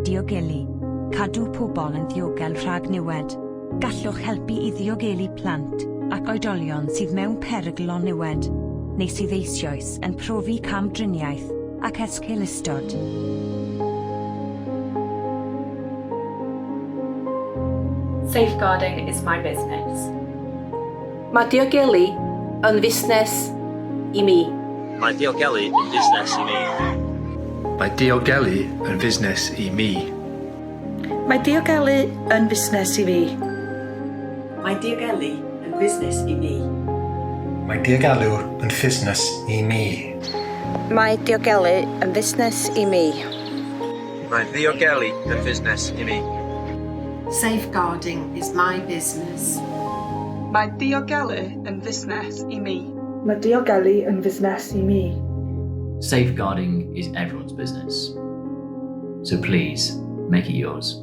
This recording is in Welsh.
diogelu, cadw pobl yn ddiogel rhag niwed. Gallwch helpu i ddiogelu plant ac oedolion sydd mewn perygl o niwed, neu sydd eisoes yn profi camdriniaeth ac esgeulustod. Safeguarding is my business. Mae diogelu yn fusnes i mi. Mae diogelu yn fusnes i mi. Mae diogelu yn fusnes i mi. Mae diogelu yn fusnes i fi. Mae diogelu yn fusnes i mi. Mae diogelu yn fusnes i mi. Mae diogelu yn fusnes i mi. Mae ddiogelu yn fusnes i mi. Safeguarding is my business. Mae diogelu yn fusnes i mi. Mae diogelu yn fusnes i mi. Safeguarding is everyone's business. So please, make it yours.